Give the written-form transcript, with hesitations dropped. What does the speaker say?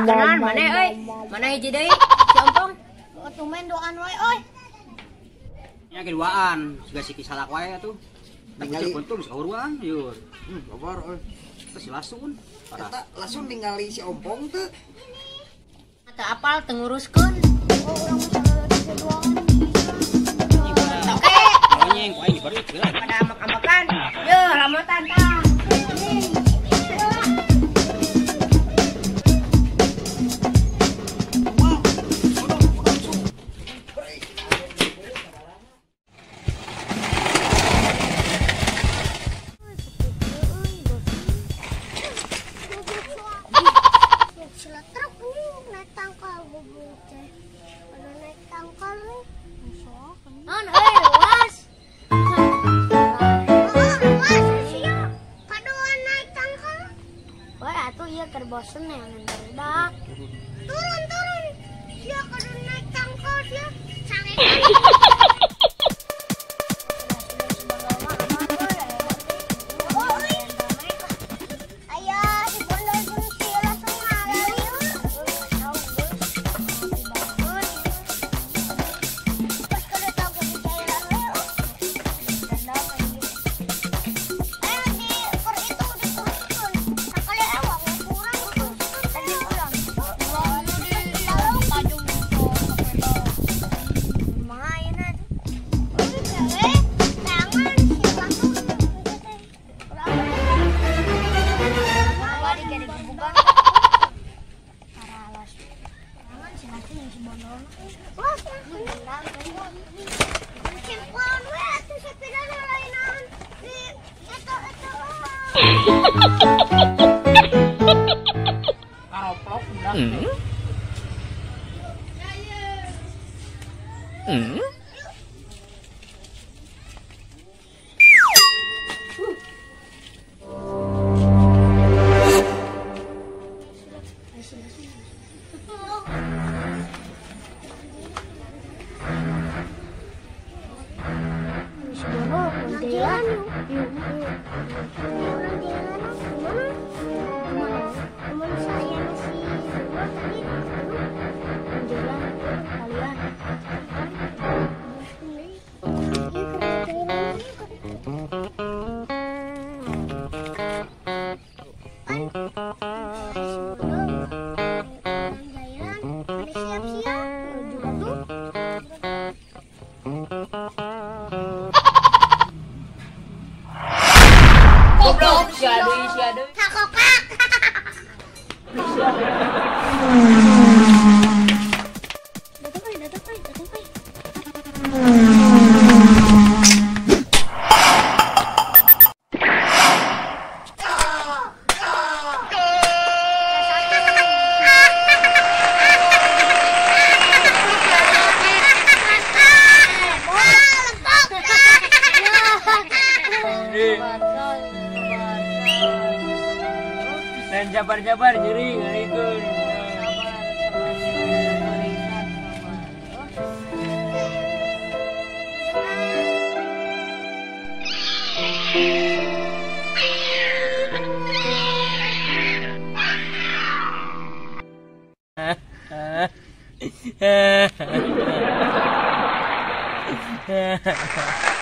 Kenan mana euy? Mana hiji deui? Si Ompong. Atuh main doan wae euy. Ya keduaan, siga si kisalak wae atuh. Ningali untung sauruan yur. Lobar euy. Terus si Lasun. Eta Lasun ningali si Ompong teu. Teu apal teu nguruskeun. Oh, urang mah duaan. Oke. Anjing, ku aing diberi heula. Pada ambek-ambekan. Yeuh, lamotan tah. Bosen ya ngendak. Turun turun. Dia kudu naik tangkal dia. Sange. Ayo si bondol jeung si langsung ngalalieu. Pas kudu tau kudu cairan we. Ayo di kur itu diturunkeun. Sakali ewang kurang. Karoplok udah. Goblok, sia deui, sia deui. Hakokak. Datang euy, datang euy, datang euy. Dan sabar-sabar nyeri ngarikeun. Sabar.